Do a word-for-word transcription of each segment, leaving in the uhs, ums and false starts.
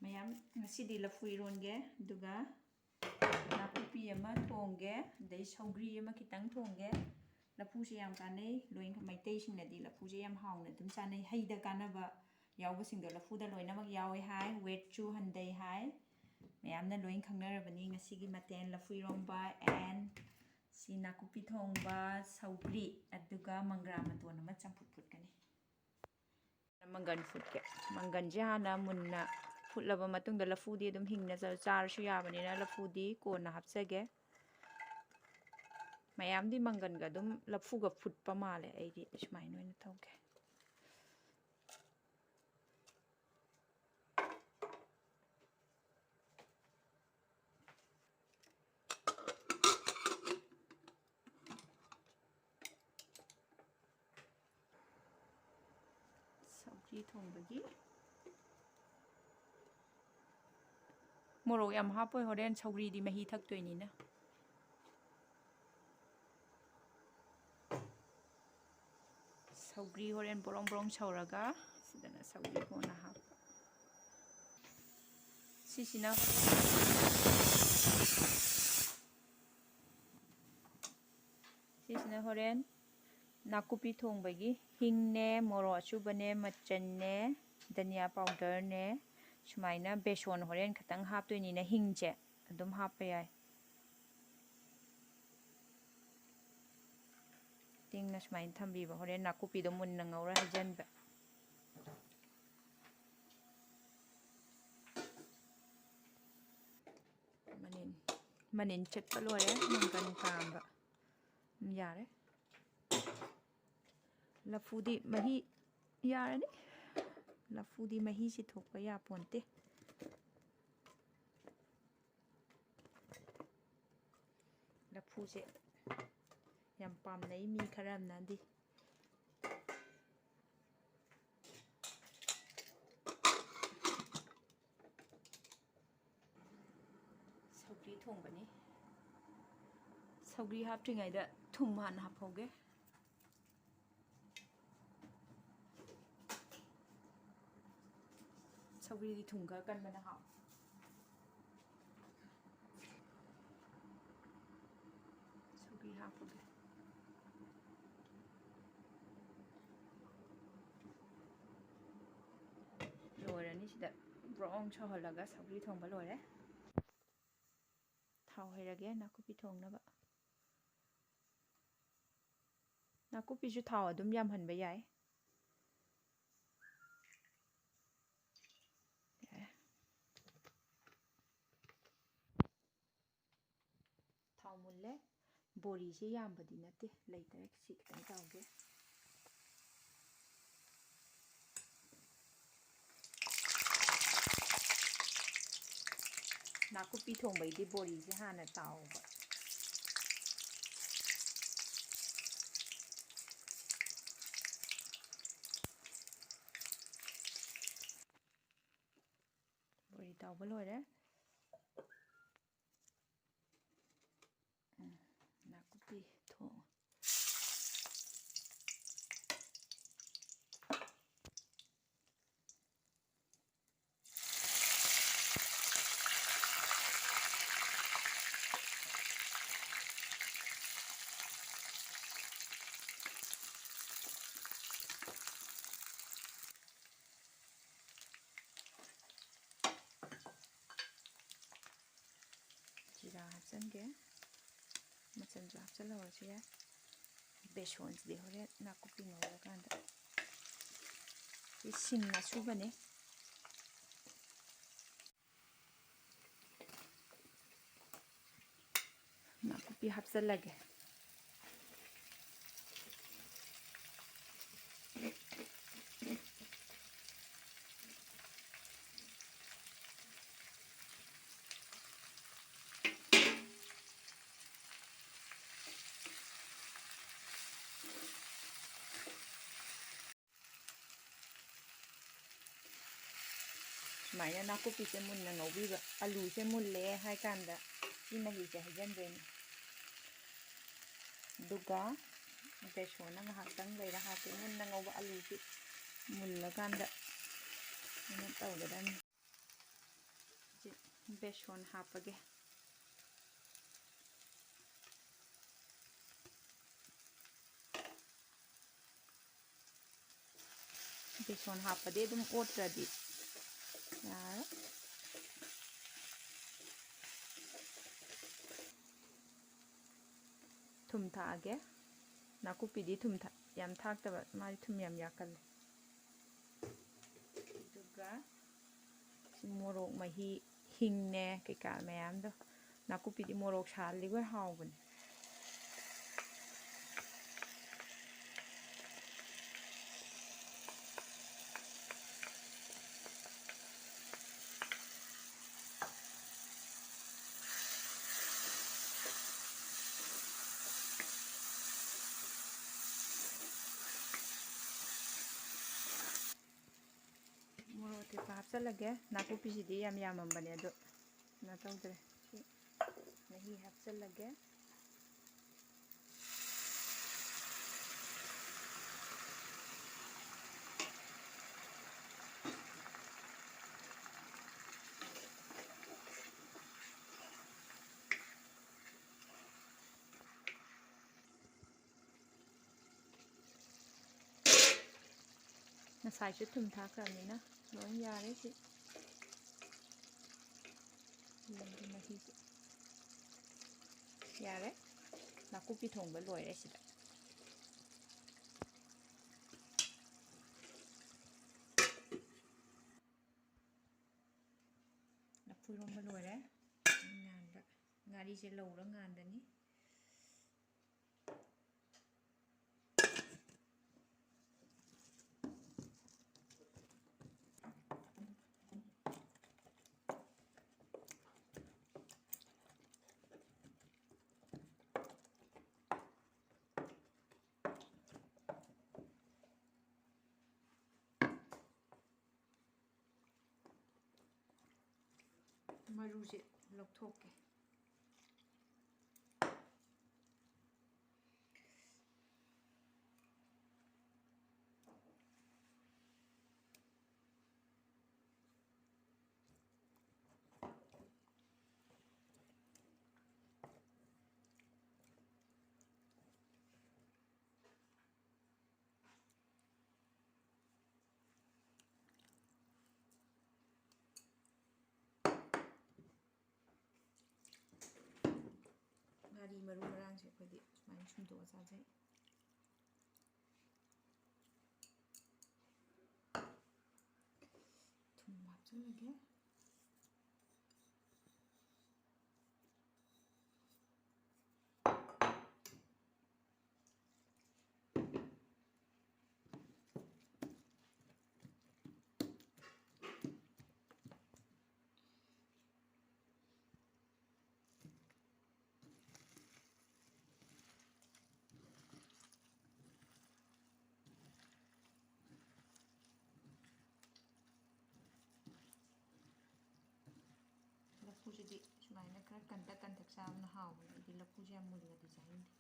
ꯃꯌꯥꯝ, ꯉꯁꯤꯗꯤ ꯂꯐꯨ ꯏꯔꯣꯟꯒꯦ, ꯑꯗꯨꯒ ꯅꯥꯀꯨꯞꯄꯤ ꯑꯃ ꯊꯣꯡꯒꯦ, ꯑꯗꯩ ꯁꯧꯒ꯭ꯔꯤ ꯑꯃ ꯈꯤꯇꯪ ꯊꯣꯡꯒꯦ꯫ ꯂꯐꯨꯁꯦ ꯌꯥꯝ ꯀꯥꯟꯅꯩ꯫ ꯂꯣꯏ, ꯃꯩꯇꯩꯁꯤꯡꯅꯗꯤ ꯂꯐꯨꯁꯦ ꯌꯥꯝ ꯍꯥꯎꯅ ꯑꯗꯨꯝ ꯆꯥꯅꯩ꯫ ꯍꯩꯗ ꯀꯥꯟꯅꯕ ꯌꯥꯎꯕꯁꯤꯡꯗꯣ ꯂꯐꯨꯗ ꯂꯣꯏꯅꯃꯛ ꯌꯥꯎꯋꯦ ꯍꯥꯏ, ꯋꯦꯠꯁꯨ ꯍꯟꯊꯩ ꯍꯥꯏ꯫ ꯃꯌꯥꯝꯅ ꯂꯣꯏ ꯈꯪꯅꯔꯕꯅꯤ꯫ ꯉꯁꯤꯒꯤ ꯃꯊꯦꯜ ꯂꯐꯨ ꯏꯔꯣꯝꯕ and ꯁꯤ ꯅꯥꯀꯨꯞꯄꯤ ꯊꯣꯡꯕ, ꯁꯧꯒ꯭ꯔꯤ, ꯑꯗꯨꯒ ꯃꯪꯒ꯭ꯔꯥ ꯃꯇꯣꯟ ꯑꯃ ꯆꯝꯐꯨꯠ ꯐꯨꯠꯀꯅꯤ꯫ ꯃꯪꯒꯟ ꯐꯨꯠꯀꯦ꯫ ꯃꯪꯒꯟꯁꯦ ꯍꯥꯟꯅ ꯃꯨꯟꯅ ꯐꯨꯠꯂꯕ ꯃꯇꯨꯡꯗ, ꯂꯐꯨꯗꯤ ꯑꯗꯨꯝ ꯍꯤꯡꯅ ꯆꯥ-, ꯆꯥꯔꯁꯨ ꯌꯥꯕꯅꯤꯅ ꯂꯐꯨꯗꯤ ꯀꯣꯟꯅ ꯍꯥꯞꯆꯒꯦ꯫ ꯃꯌꯥꯝꯗꯤ ꯃꯪꯒꯟꯒ ꯑꯗꯨꯝ ꯂꯐꯨꯒ ꯐꯨꯠꯄ ꯃꯥꯜꯂꯦ, ꯑꯩꯗꯤ ꯁꯨꯃꯥꯏꯅ ꯑꯣꯏꯅ ꯇꯧꯒꯦ꯫ ꯁꯧꯒ꯭ꯔꯤ ꯊꯣꯡꯕꯒꯤ ꯃꯣꯔꯣꯛ ꯌꯥꯝ ꯍꯥꯞꯄꯣꯏ, ꯍꯣꯔꯦꯟ ꯁꯧꯒ꯭ꯔꯤꯗꯤ ꯃꯍꯤ ꯊꯛꯇꯣꯏꯅꯤꯅ꯫ ꯁꯧꯒ꯭ꯔꯤ ꯍꯣꯔꯦꯟ ꯕ꯭ꯔꯣꯡ ꯕ꯭ꯔꯣꯡ ꯁꯧꯔꯒ ꯁꯤꯗꯅ ꯁꯧꯒ꯭ꯔꯤ ꯀꯣꯟꯅ ꯍꯥꯞꯄ꯫ ꯁꯤꯁꯤꯅ, ꯁꯤꯁꯤꯅ ꯍꯣꯔꯦꯟ ꯅꯥꯀꯨꯞꯄꯤ ꯊꯣꯡꯕꯒꯤ ꯍꯤꯡꯅꯦ, ꯃꯣꯔꯣꯛ ꯑꯁꯨꯕꯅꯦ, ꯃꯆꯟꯅꯦ, ꯙꯅꯤꯌꯥ ꯄꯥꯎꯗꯔꯅꯦ, ꯁꯨꯃꯥꯏꯅ ꯕꯦꯁꯣꯟ ꯍꯣꯔꯦꯟ ꯈꯤꯇꯪ ꯍꯥꯞꯇꯣꯏꯅꯤꯅ ꯍꯤꯡꯁꯦ ꯑꯗꯨꯝ ꯍꯥꯞꯄ ꯌꯥꯏ꯫ ꯇꯤꯡꯅ ꯁꯨꯃꯥꯏꯅ ꯊꯝꯕꯤꯕ, ꯍꯣꯔꯦꯟ ꯅꯥꯀꯨꯞꯄꯤꯗꯣ ꯃꯨꯟꯅ ꯉꯧꯔ ꯍꯩꯖꯤꯟꯕ꯫ ꯃꯅꯤꯟ, ꯃꯅꯤꯟ ꯆꯠꯄ ꯂꯣꯏꯔꯦ, ꯃꯪꯒꯟ ꯀꯥꯝꯕ꯫ ꯎꯝ, ꯌꯥꯔꯦ꯫ ꯂꯐꯨꯗꯤ ꯃꯍꯤ ꯌꯥꯔꯅꯤ꯫ ꯂꯐꯨꯗꯤ ꯃꯍꯤꯁꯤ ꯊꯣꯛꯄ ꯌꯥꯄꯣꯟꯇꯦ꯫ ꯂꯐꯨꯁꯦ ꯌꯥꯝ ꯄꯥꯝꯅꯩ ꯃꯤ ꯈꯔ ꯑꯃꯅꯗꯤ꯫ ꯁꯧꯒ꯭ꯔꯤ ꯊꯣꯡꯕꯅꯤ꯫ ꯁꯧꯒ꯭ꯔꯤ ꯍꯥꯞꯇ꯭ꯔꯤꯉꯩꯗ ꯊꯨꯝ ꯍꯥꯟꯅ ꯍꯥꯞꯍꯧꯒꯦ꯫ ꯁꯧꯒ꯭ꯔꯤꯗꯤ ꯊꯨꯝ ꯈꯔ ꯀꯟꯕꯅ ꯍꯥꯎ꯫ ꯁꯧꯒ꯭ꯔꯤ ꯍꯥꯞꯄꯒꯦ꯫ ꯂꯣꯏꯔꯅꯤ ꯁꯤꯗ꯫ ꯕ꯭ꯔꯥꯎꯟ ꯁꯧꯍꯜꯂꯒ ꯁꯧꯒ꯭ꯔꯤ ꯊꯣꯡꯕ ꯂꯣꯏꯔꯦ꯫ ꯊꯥꯎ ꯍꯩꯔꯒꯦ ꯅꯥꯀꯨꯞꯄꯤ ꯊꯣꯡꯅꯕ꯫ ꯅꯥꯀꯨꯞꯄꯤꯁꯨ ꯊꯥꯎ ꯑꯗꯨꯝ ꯌꯥꯝꯍꯟꯕ ꯌꯥꯏ꯫ ꯌꯥꯔꯦ꯫ ꯊꯥꯎ ꯃꯨꯜꯂꯦ꯫ ꯕꯣꯔꯤꯁꯦ ꯌꯥꯝꯕꯗꯤ ꯅꯠꯇꯦ, ꯂꯩꯇꯔꯦ, ꯁꯤ ꯈꯤꯇꯪ ꯇꯥꯎꯒꯦ꯫ ꯅꯥꯀꯨꯞꯄꯤ ꯊꯣꯡꯕꯩꯗꯤ ꯕꯣꯔꯤꯁꯦ ꯍꯥꯟꯅ ꯇꯥꯎꯕ꯫ ꯕꯣꯔꯤ ꯇꯥꯎꯕ ꯂꯣꯏꯔꯦ꯫ ꯎꯝ, ꯅꯥꯀꯨꯞꯄꯤ ꯊꯣꯡ꯫ ꯖꯤꯔꯥ ꯍꯥꯞꯆꯤꯟꯒꯦ꯫ ꯃꯆꯜꯁꯨ ꯍꯥꯞꯆꯤꯜꯍꯧꯔꯁꯨ ꯌꯥꯏ꯫ ꯕꯦꯁꯣꯟꯁꯤꯗꯤ ꯍꯣꯔꯦꯟ ꯅꯥꯀꯨꯞꯄꯤ ꯉꯧꯔꯀꯥꯟꯗ꯫ ꯁꯤ ꯁꯤꯡ ꯑꯁꯨꯕꯅꯦ꯫ ꯅꯥꯀꯨꯞꯄꯤ ꯍꯥꯞꯆꯤꯜꯂꯒꯦ꯫ ꯁꯨꯃꯥꯏꯅ ꯅꯥꯀꯨꯞꯄꯤꯁꯦ ꯃꯨꯟꯅ ꯉꯧꯕꯤꯕ꯫ ꯑꯂꯨꯁꯦ ꯃꯨꯜꯂꯦ ꯍꯥꯏ ꯀꯥꯟꯗ ꯁꯤ ꯃꯍꯤꯁꯦ ꯍꯩꯖꯤꯟꯗꯣꯏꯅꯤ꯫ ꯑꯗꯨꯒ ꯕꯦꯁꯣꯟꯅ ꯉꯥꯏꯍꯥꯛꯇꯪ ꯂꯩꯔ ꯍꯥꯞꯀꯦ꯫ ꯃꯨꯟꯅ ꯉꯧꯕ ꯑꯂꯨꯁꯤ ꯃꯨꯜꯂꯀꯥꯟꯗ ꯁꯨꯃꯥꯏꯅ ꯇꯧꯒꯗꯕꯅꯤ꯫ ꯍꯧꯖꯤꯛ ꯕꯦꯁꯣꯟ ꯍꯥꯞꯄꯒꯦ꯫ ꯕꯦꯁꯣꯟ ꯍꯥꯞꯄꯗꯤ ꯑꯗꯨꯝ ꯑꯣꯠꯇ꯭ꯔꯗꯤ ꯌꯥꯔꯣꯏ꯫ ꯊꯨꯝ ꯊꯥꯛꯑꯒꯦ꯫ ꯅꯥꯀꯨꯞꯄꯤꯗꯤ ꯊꯨꯝ ꯊꯥ-, ꯌꯥꯝ ꯊꯥꯛꯇꯕ, ꯃꯥꯗꯤ ꯊꯨꯝ ꯌꯥꯝ ꯌꯥꯛꯀꯜꯂꯦ꯫ ꯑꯗꯨꯒ ꯃꯣꯔꯣꯛ ꯃꯍꯤ, ꯍꯤꯡꯅꯦ ꯀꯩꯀꯥ ꯃꯌꯥꯝꯗꯣ꯫ ꯅꯥꯀꯨꯞꯄꯤꯗꯤ ꯃꯣꯔꯣꯛ ꯁꯥꯍꯜꯂꯤꯈꯣꯏ ꯍꯥꯎꯕꯅꯦ꯫ ꯃꯣꯔꯣꯛ ꯑꯇꯦꯛꯄ ꯍꯥꯞꯆꯤꯜꯂꯒꯦ꯫ ꯅꯥꯀꯨꯞꯄꯤꯁꯤꯗꯤ ꯌꯥꯝ ꯌꯥꯝꯃꯝꯕꯅꯦ, ꯑꯗꯣ ꯀꯩꯅꯣ ꯇꯧꯗ꯭ꯔꯦ꯫ ꯁꯤ ꯃꯍꯤ ꯍꯥꯞꯆꯤꯜꯂꯒꯦ꯫ ꯉꯁꯥꯏꯁꯨ ꯊꯨꯝ ꯊꯥꯛꯈ꯭ꯔꯕꯅꯤꯅ ꯂꯣꯏ ꯌꯥꯔꯦ꯫ ꯁꯤ ꯌꯦꯟꯒꯤ ꯃꯍꯤꯁꯦ ꯌꯥꯔꯦ꯫ ꯅꯥꯀꯨꯞꯄꯤ ꯊꯣꯡꯕ ꯂꯣꯏꯔꯦ ꯁꯤꯗ꯫ ꯂꯐꯨ ꯏꯔꯣꯝꯕ ꯂꯣꯏꯔꯦ꯫ ꯉꯥꯟꯕ ꯉꯥꯔꯤꯁꯦ ꯂꯧꯔ ꯉꯥꯟꯕꯅꯤ꯫ ꯃꯔꯨꯁꯦ ꯂꯧꯊꯣꯛꯀꯦ꯫ ꯁꯨꯃꯥꯏꯅ ꯁꯨꯝꯗꯣꯛꯑ ꯆꯥꯖꯩ꯫ ꯊꯨꯝ ꯍꯥꯞꯆꯤꯜꯂꯒꯦ꯫ ꯂꯐꯨꯁꯤꯗꯤ ꯁꯨꯃꯥꯏꯅ ꯈꯔ ꯀꯟꯇꯛ ꯀꯟꯇꯛ ꯆꯥꯕꯅ ꯍꯥꯎꯕꯅꯦ꯫ ꯑꯩꯗꯤ ꯂꯐꯨꯁꯦ ꯌꯥꯝ ꯃꯨꯜꯂꯗꯤ ꯆꯥꯅꯤꯡꯗꯦ꯫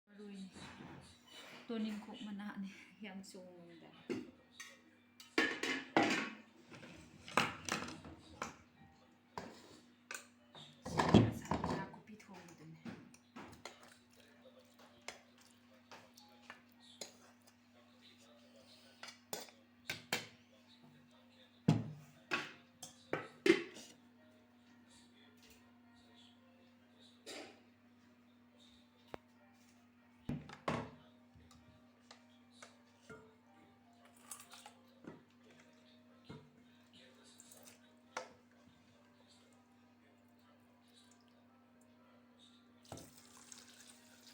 ꯃꯔꯣꯏꯅꯤ꯫ ꯇꯣꯅꯤꯡꯈꯣꯛ ꯃꯅꯥꯅꯤ꯫ ꯌꯥꯝ ꯆꯣꯡꯉꯝꯗꯅ꯫ ꯉꯁꯥꯏ ꯅꯥꯀꯨꯞꯄꯤ ꯊꯣꯡꯕꯗꯨꯅꯦ꯫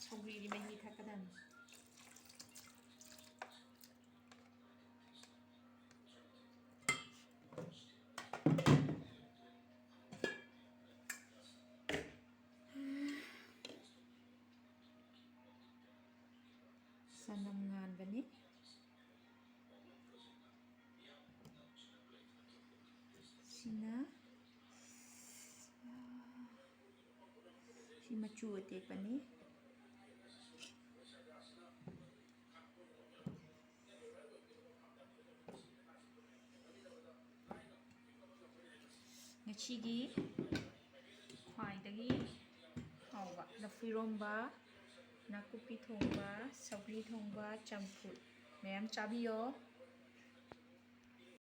ꯁꯧꯒ꯭ꯔꯤꯗꯤ ꯃꯍꯤ ꯊꯛꯀꯗꯕꯅꯤ꯫ ꯆꯅꯝ ꯉꯥꯟꯕꯅꯤ꯫ ꯁꯤꯅ, ꯁꯤ ꯃꯆꯨ ꯑꯇꯦꯛꯄꯅꯤ꯫ ꯉꯁꯤꯒꯤ ꯈ꯭ꯋꯥꯏꯗꯒꯤ ꯂꯐꯨ ꯏꯔꯣꯝꯕ, ꯅꯥꯀꯨꯞꯄꯤ ꯊꯣꯡꯕ, ꯁꯧꯒ꯭ꯔꯤ ꯊꯣꯡꯕ, ꯆꯝꯐꯨꯠ ꯃꯌꯥꯝ ꯆꯥꯕꯤꯌꯣ꯫